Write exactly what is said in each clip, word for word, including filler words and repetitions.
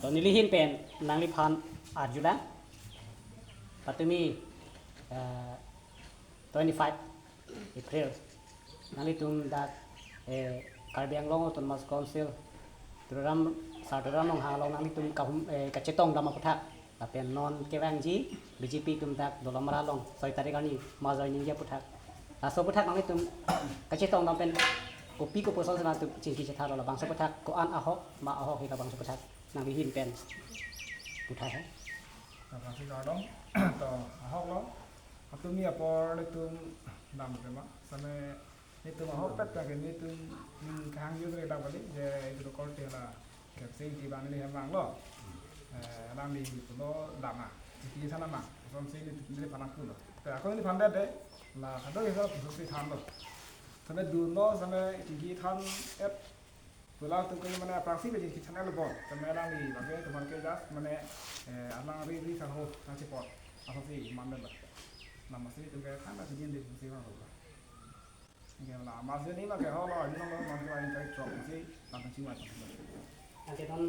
So, neli ahin pen nangliphan arjulang. Patumi, eh, twenty-five April, nanglitum dak, eh, Karbi Anglong Autonomous Council, Tuliram, Sar Tuliram Ronghang along nanglitum kahum, eh, kachetongdam aputhak, lapen non kevangji B J P atum dak Dolamara along soi tarik arni mass joining aputhak. Laso aputhak nanglitum kachetongdam pen kopi koposon si nanglitum chingki chethanlo, labangso aputhak ko-an ahok ma ahokhe, labangso aputhak nangli ahin pen puthot he. Nangphan si kardom, to ahoklo. Patumi apor nelitum dam tema. Same nelitum ahokpet ta ke nelitum, hmm, kehang jun re dam kali, je itu korte la Kemsing Ingti abang neli hem vanglo. Eh, alangli pulo dam ma. Chingki sana ma. Kosonsi neli, neliphan nangpulo. Te ako neliphan det de. La kado ya kosonsi thanlo. Same dunlo, same chingki than-et pulo atum ke mane aphrangsi besi channel bon. Same alangli abang ke teman ke just mane, eh, alang ri ri sang ho nangchepot. Asonsi mandetlo. Nangmasi atum ke khana sijin de si vanglo. Oke, la mass joining ma ke holo, ini nomor non ke lain kali chok si langsung chingvai. Anke non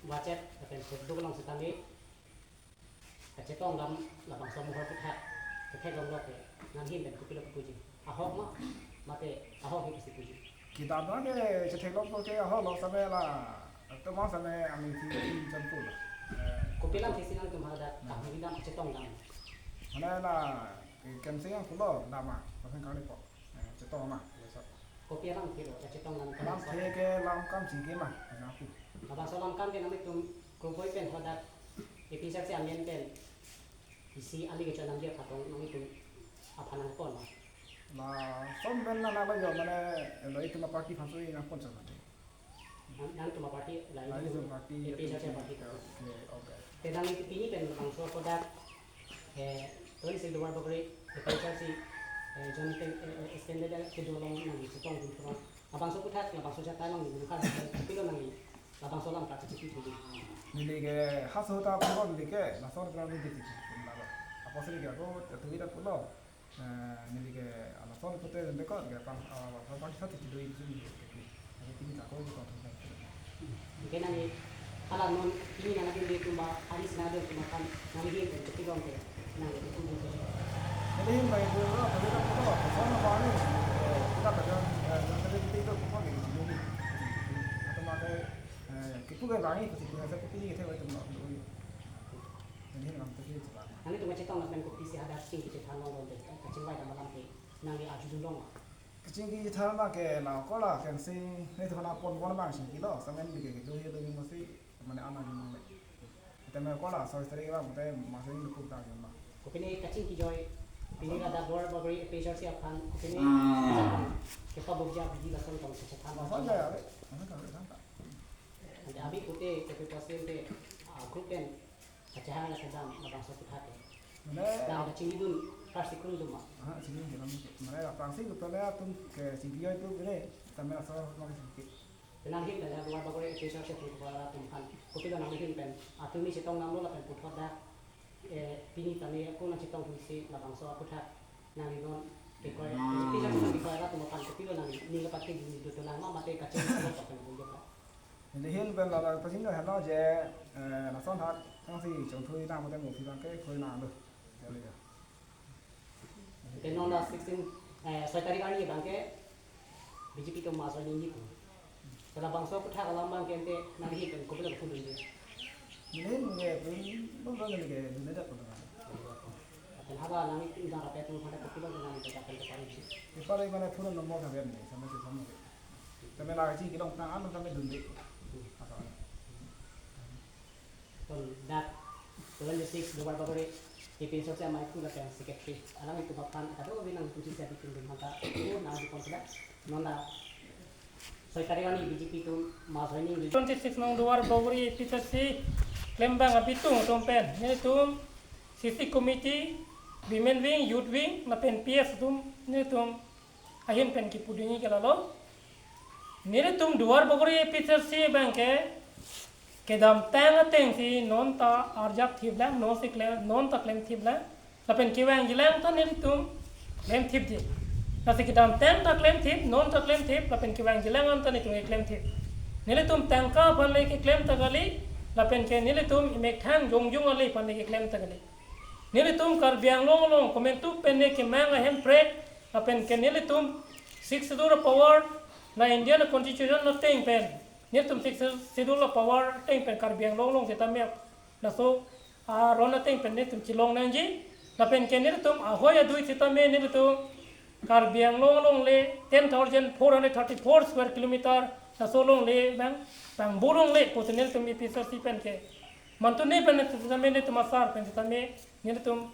WhatsApp lapen Facebook along setame kachetongdam labangso amohor aputhak ketheklonglo ke, nangli ahin pen kopilo kepuji? Ahok ma, mate ahokhe pusi puji? Kedam abang ke chetheklong ke ahoklo, same la, teman same ami ti ti chanpul. Eh, kopi alamthe si nangtum hadak, hmm, kami dam kachetongdam? Mane la, eh, Kemsing yang pulo dam ma, lapen kali po. Eh, chetong ma, ya, so. Kopi alamthe lo, kachetongdam? Alamthe ke lam kam chingki ma, ya, aku. Labangso lam kam ke nanglitum kroi pen hadak A P H L C amen pen isi ali kechanam dia katong nanglitum aphan nangpon ma? Lason pen nang nalo jo, mane lo itum aparty aphan soi nangpon sa mane. Nang, nangtum aparty, la, la itum, itum aparty, A P H L C aparty. Oke, oke. Te nangli pini pen labangso hadak, eh, twenty-six Duarbagori A P H L C, eh, joint pen, eh, eh, extended kedo along nangli chetongdun phrang. Labangso aputhak, labangso jata nangli nangkar, kopilo nangli labangso alam ta kachipi pini? Neli ke haso ta puro neli ke, lason pura neli chipi pun lalo. Apotsi neli ke ako, tumi ta pulo. Eh, neli ke alason pute jente kot ke pang, ah, pang pang satu tidur itu sini ke. Tapi pini tak kau itu kau tuh. Oke, nangli hala non pini nangli adim atum ba, hari si nangli adim atum aphan nangli ahin pen kopilo ke, nangli ahin pen kopilo? Neli ahin pen kopilo, kopilo, kopilo, kopilo, eh, kita pegang, eh, yang tadi kita itu kopilo ke, kopilo. Atau pakai, eh, kipu ke bangi, kipu ke, kipu ke, kipu ke, kipu ke. Neli ahin pen kopilo, kopilo. Nanglitum kachetong lapen kopisi hadak chingki chethan longlo de, kachingvai dam alam ke nangli arjudun long ma? Kachingki chethan abang ke la ko la Kemsing nelitum aphan ponpon abang chingkilo, same neli ke do he do he masi mane ana jumang le. Tame ko la soi tarik abang te masi neli kup ta jumang. Kopine kachingki ajoine pini hadak Duarbagori A P H L C aphan kopine kepabugja abidi lason tong kachethan? Lason ja ya, lason ja ya, lason ja. Ante abi pute kepi pasin te, ah, group pen kachehang la kedam labangso aputhak ke. Mane, dam kachingkidun, first sikun dum ma? Ha, chingkidun dum. Mane, aphrangsi group le atum ke chingki ajoine atum ke ne, tame laso ma ke chingki. Penang hit pen Duarbagori A P H L C atum ke atum aphan kopilo nangli ahin pen, atumi chetongdamlo lapen puthot dak, eh, pini tame ako nangchetongdunsi labangso aputhak nangli non kekoi, A P H L C nangli kekoi atum aphan kopilo nangli ning lapat ke dun dun lang ma, mate kachingki lo pakan dun dun ma? Neli ahin pen la la pachini helo je, eh, lason hat, tangsi chonthui nang mate mufi abang ke khoi nang do. Jale ya. Ante non la sixteen, eh, soi tarik arni abang ke B J P atum mass joining ji pu. Te labangso aputhak alam abang ke ante nangli ahin pen kopilo pudunji? Neli ahin ke pun, pun pun neli ke dunde dak pun. Ante haba nangli ahin pen rapet pun pada kopilo nangli pen dak pen kepari ji? Kepari mane phone number kaben ni, sama si sama ke. Tame lagi si kelong tang anu tame dunde. Asal. Ton dak twenty-six Duarbagori A P H L C amei ku lapen secretary alanglitum aphan kadokave nangtum si adi pindun mata, oh, nangli pon kedak. Non la soi tarik arni B J P atum mass joining. Twenty-six nong Duarbagori A P H L C klembang abitung atum pen nelitum C C committee, women wing, youth wing lapen P S atum nelitum ahin pen kipudunji ke lalo. Nelitum Duarbagori A P H L C abang ke kedamtang atengsi non ta arjap thip lang, non si klem, non ta klem thip lang. Lapen kevangji lang ta nelitum klem thipji. Lasi kedamtang ta klem thip, non ta klem thip, lapen kevangji lang anta nelitum klem thip. Nelitum tangka aphan le keklem ta kali, Lapen ke nelitum imek thang jongjung ale aphan ne keklem ta kali. Nelitum Karbi Anglong along komantu pen ne kemang ahemprek, lapen ke nelitum Sixth Schedule power, la Indian Constitution ateng pen, nelitum Sixth Schedule power ateng pen Karbi Anglong along sitame laso aron ateng pen nelitum chelong nangji. Lapen ke nelitum ahoi adui sitame nelitum Karbi Anglong along le ten thousand four hundred thirty-four square kilometer, laso along le bang, bang burung le pusi nelitum A P H L C pen ke. Mantu ne pen sitame nelitum asar pen sitame nelitum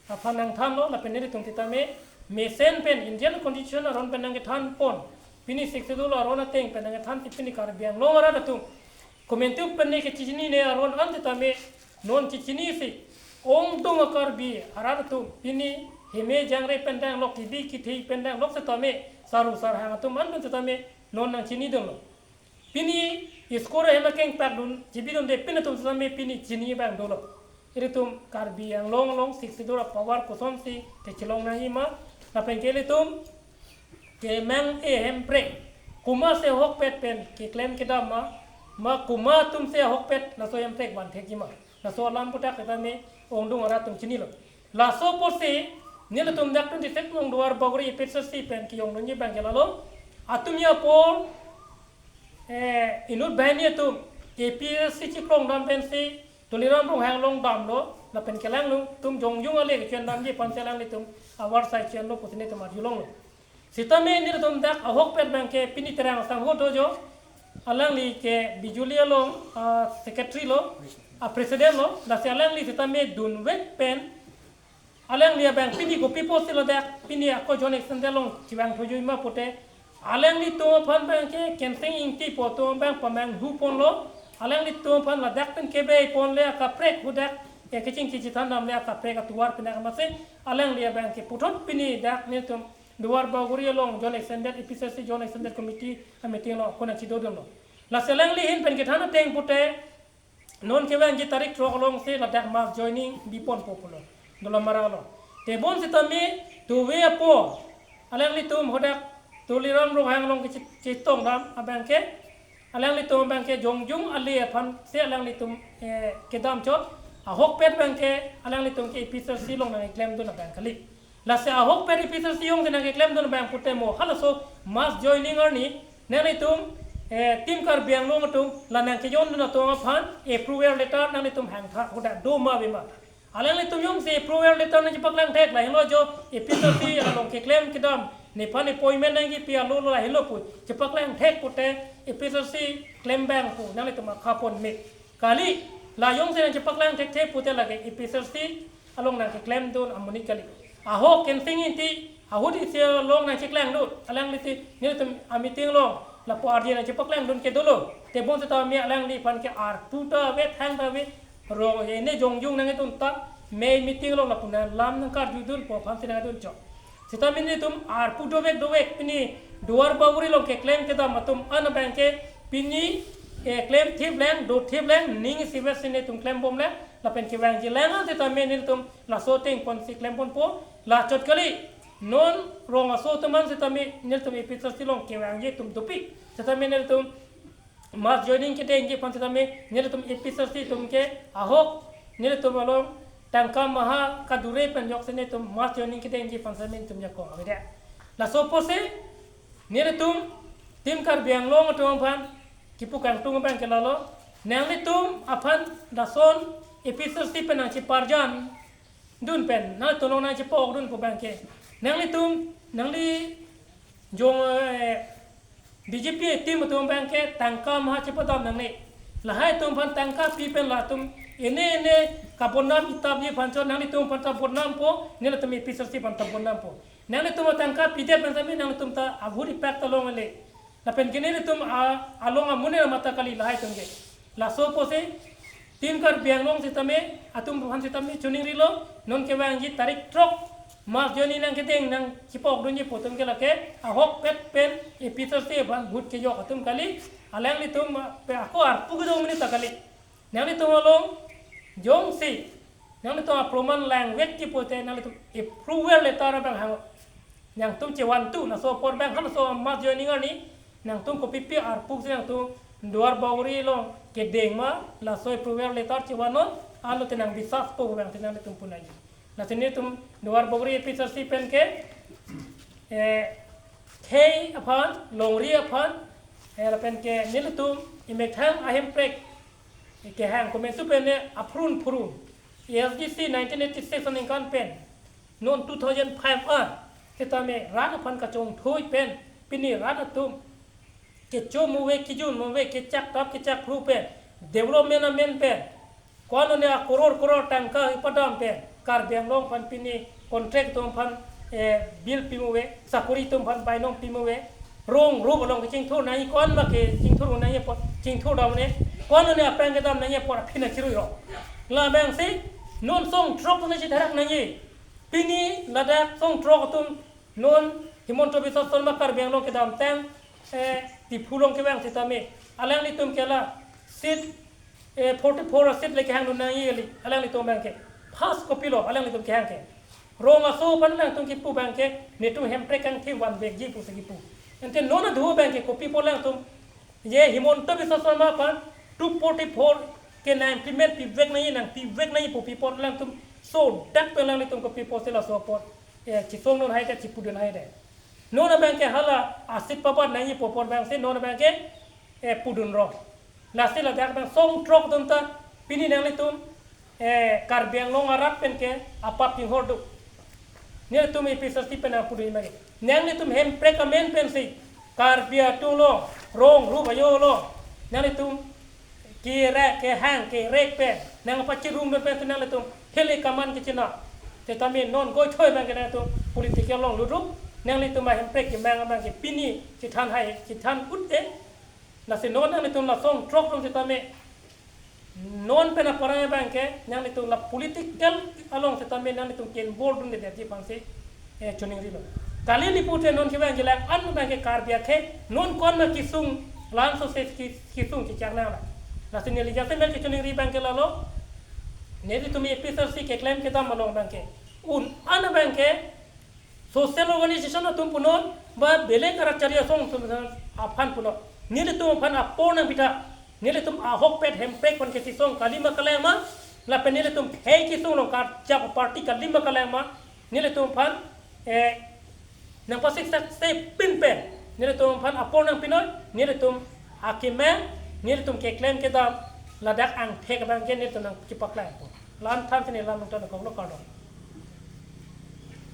aphan nangthanlo, lapen nelitum sitame mesen pen Indian Constitution aron pen nangkethan pon, pini Sixth Schedule aron ateng pen nangkethan si pini Karbi Anglong arat atum komantu pen ne kechinine aron an sitame non chechinisi, ongdung a-Karbi arat atum pini heme jangre pen danglok, kibi kithi pen danglok sitame, saru sarhang atum an pen sitame non nangchinidunlo. Pini school ahem akeng pakdun chibidunde pin atum sitame pini chini abang dolo. Ilitum Karbi Anglong along Sixth Schedule power kosonsi kechelong nangji ma, lapen ke ilitum kemang ahemprek komatsi ahokpet pen keklem kedam ma, ma komat atumsi ahokpet laso ahemprek van thekji ma, laso alam aputhak sitame ongdung arat atum chinilo. Laso apotsi nelitum dak twenty-six nong Duar Bagori A P H L C pen kejongdunji abang ke lalo, atum ya apor, eh, inut banghini atum A P H L C cheklong dam pensi Tuliram Ronghang along damlo, lapen ke alanglitum jongjung ale kechian damji aphansi alanglitum avarsai chianlo pusi nelitum arjulonglo. Sitame nelitum dak ahokpet abang ke pini Terang Sangho Dojo, alangli ke Bijuli along, ah, secretary lo, ah, president lo, lasi alangli sitame dunvek pen alangli abang pini kopi apotsi ladak pini ako Joint Extended along chevang thuji ma pute, alanglitum aphan abang ke Kensing Ingti pu atum abang pamanghu ponlo, alanglitum aphan ladak pen kebe ponle akaprek hadak, eh, kechingki chethan damle akaprek atovar pen amatsi alangli abang ke puthot pini dak nelitum Duar Bagori along Joint Extended, A P H L C Joint Extended Committee a-meeting along ako nangchedodunlo. Lasi alangli ahin pen kethan ateng pute, non kevangji tarik throk alongsi ladak mass joining biponpo pulo, Dolamara along. Tebon sitame tuve apo alanglitum hadak Tuliram Ronghang along kechetong dam abang ke, alanglitum abang ke jongjung ale aphansi alanglitum, eh, kedam chot, ahokpet abang ke alanglitum ke A P H L C along nangkeklemdun abang kali. Lasi ahokpet A P H L C alongsi nangkeklemdun abang pute mo halaso mass joining arni nanglitum, eh, Team Karbi Anglong atum la nangkejondun atum aphan approval letter nanglitum hangtha hadak do ma ave ma. Alanglitum jongsi approval letter nangchepaklang thek lahenlo jo A P H L C along keklem kedam nephan appointment nangkepi alolo lahenlo pu chepaklang thek pute A P H L C klem abang pu nanglitum akha pon me kali. La jongsi nangchepaklang thekthe pute lake A P H L C along nangkeklemdun amonit kali. Ahok Kensing Ingti ahut isi along nangcheklangdun, alanglisi nelitum a-meeting along lapu arje nangchepaklangdun ke dolo. Tebon sitame alangliphan ke arpu ta ave, thang ta ave, rong ene jongjung nangkedun ta, me meeting along lapu nanglam nangkarjudunpo aphansi nangkedun chot. Sitame nelitum arpu dovek dovek pini Duar Bagori along keklem kedam atum an abang ke pini, eh, klem thip lang, do thip lang, ning isivet si nelitum klembom lang, lapen kevangji lang an sitame nelitum laso ateng ponsi klem ponpo, la chot kali. Non rong aso atum an sitame nelitum A P H L C along kevangji atum dopik. Sitame nelitum mass joining kedengji aphan sitame nelitum A P H L C atum ke ahok nelitum along tangka maha kadure pen ajoksi nelitum mass joining kedengji aphan sitame nelitum jakong avedet. Laso apotsi nelitum Team Karbi Anglong atum aphan kipu kangtung abang ke lalo, nanglitum aphan lason A P H L C pen nangcheparjandun pen nangtolong nangchepokdun pu abang ke, nanglitum nangli jong, eh, B J P team atum abang ke tangka maha chepadam nangne. Lahai atum aphan tangka pi pen latum ene ene kabodnam itapji aphan chot nanglitum aphan ta bodnampo, nelitum A P H L C aphan ta bodnampo. Nanglitum atangka pidet pen sitame nanglitum ta ahut ipak ta long ale. Lapen ke nelitum a-, along amonit amat ta kali lahai atum ke. Laso apotsi Team Karbi Anglong sitame atum aphan sitame chuning rilo, non kevangji tarik throk mass joining nangkedeng nangchepokdunji pu atum ke lake ahokpet pen A P H L C aphan vote kejok atum kali, alanglitum pe ako arpu kedo amonit ta kali. Nanglitum along jongsi nanglitum aproman langvekji pute nanglitum approval letter abang hang. Nangtum chevantu, laso apor abang halaso mass joining arni nangtum kopipi arpu si nangtum Duar Bagori along kedeng ma, laso approval letter chevan non, anlo te nang bisas po abang te nanglitum pu nangji. Lasi nelitum Duar Bagori A P H L C pen ke, eh, khei aphan, longri aphan, eh, lapen ke nelitum emethang ahemprek, eh, kehang komantu pen ne aphurun phurun. A S D C nineteen eighty-six aningkan pen, non two thousand five an, sitame rat aphan kachongthui pen, pini rat atum kecho muve, kijun muve, kechak tap kechak phru pen, development amen pen, ko-an ne a crore crore tangka ipadam pen, Karbi Anglong aphan pini contract atum aphan, eh, bill pimuve, sakori atum aphan bainong pimuve, rong rup along kechingthur nangji, ko-an ma kechingthur nangji apot, chingthur dam ne, ko-an ne apeng kedam nangji apot aphi nangchirui rong. Labang si, non song throk atum si therak nangji. Pini ladak song throk atum non Himanta Biswa Sarma Karbi Anglong kedamtang, eh, Diphu along kevang sitame, alanglitum ke la seat, eh, forty-four a seat le kehang dun nangji kali, alanglitum abang ke. First kopilo alanglitum kehang ke? Rong aso aphan alangtum kipu abang ke, netum hemprek kangthim vanvekji pusi kipu. Ante non adhu abang ke kopi apot alangtum, je Himanta Biswa Sarma aphan two forty-four ke nang implement pivek nangji, nang pivek nangji pu apot alangtum sodak pen alanglitum kopi apotsi laso apot, eh, chesong dun hai te, chipu dun hai te. Non abang ke hala a seat pabat nangji pu apot abang si non abang ke, eh, pudun rong. Lasi ladak abang song throk atum ta pini nanglitum, eh, Karbi Anglong arat pen ke apap chinghor do. Nelitum A P H L C pen nangpu dun ma ke, nanglitum hemprek amen pensi Karbi atum along, rong rup ajo along, nanglitum kere, kehang kerek pen, nangpachirum pen pensi nanglitum heli kaman kechina. Sitame non goithoi abang ke nanglitum political along lutrup, nanglitum ahemprek kemang abang ke pini chethan hai, chethan ut-e. Lasi non nanglitum la song throk atum sitame, non pen aparai abang ke nanglitum la political along sitame nanglitum ke-involve dunde detji aphansi, eh, choningrilo. Kali ni pute non kevang jilang an abang ke Karbi akhei, non ko-an ma kesung, la-an so se ke-, kesung chechak nang la. Lasi neli jasemet kechoningri abang ke lalo, nelitum A P H L C keklem kedam along abang ke, un-an abang ke social organization atum punon, ba belek arat chari asong atum aphan punon, nelitum aphan apor nangpitha, nelitum ahokpet hemprek aphan kechesong kalima kalang ma, lapen nelitum khei kesung along karjap party kalima kalang ma, nelitum aphan, eh, nangpasiksak sepin pen, nelitum aphan apor nangpinon, nelitum akemang, nelitum keklem kedam, ladak angthek abang ke nelitum nangkepaklang po. La-an thansi neli lam nangthan konglo, kardom.